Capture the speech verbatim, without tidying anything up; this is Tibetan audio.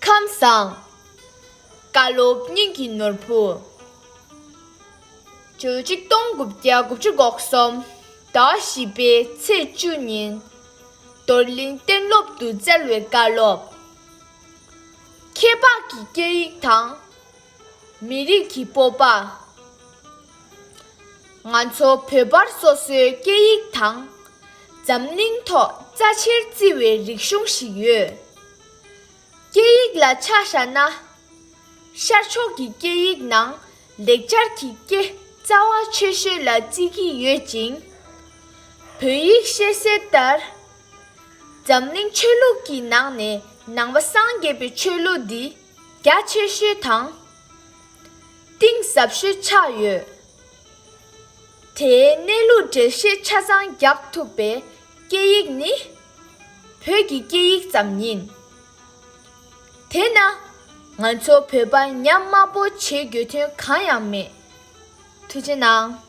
ཁམས་བཟང་། བཀའ་སློབ་སྙིང་གི་ནོར་བུ། ཕྱི་ལོ་ཆིག་སྟོང་དགུ་བརྒྱ་དགུ་བཅུ་གོ་གསུམ་ཟླ་བ་བཞི་པའི་ཚེས་བཅུ་ཉིན། རྡོར་གླིང་གཏན་སློབ་ཏུ་སྩལ་བའི་བཀའ་སློབ། ཁྱད་འཕགས་ཀྱི་སྐད་ཡིག་དང་། མི་རིགས་ཀྱི་སྤོབས་པ། ང་ཚོ་བོད་པར་སོ་སོའི་སྐད་ཡིག་དང་། འཛམ་གླིང་ཐོག་རྩ་ཆེར་བརྩི་བའི་རིག་གཞུང་ཞིག་ཡོད། སྐད་ཡིག་ལ་ཆ་བཞག་ན། ཤར་ཕྱོགས་ཀྱི་སྐད་ཡིག་ནང་ལེགས་སྦྱར་གྱི་སྐད་རྩ་བ་ཆེ་ཤོས་ལ་བརྩི་གི་ཡོད་ཅིང་། བོད་ཡིག་ཤེས་གསལ་ལྟར། འཛམ་གླིང་ཆོས་ལུགས་ཀྱི་ནང་ནས་ནང་པ་སངས་རྒྱས་པའི་ཆོས་ལུགས་འདི་རྒྱ་ཆེ་ཤོས་དང་། གཏིང་ཟབ་ཤོས་ཆགས་ཡོད། དེའི་གནས་ལུགས་འགྲེལ་བཤད་ཆ་ཚང་རྒྱག་ཐུབ་པའི་སྐད་ཡིག་ནི་བོད་ཀྱི་སྐད་ཡིག་ཙམ་ཡིན། དེས་ན་ང་ཚོ་བོད་པ་ཉམས་དམའ་པོ་བྱེད་དགོས་དོན་གང་ཡང་མེད། ཐུགས་རྗེ་གནང་།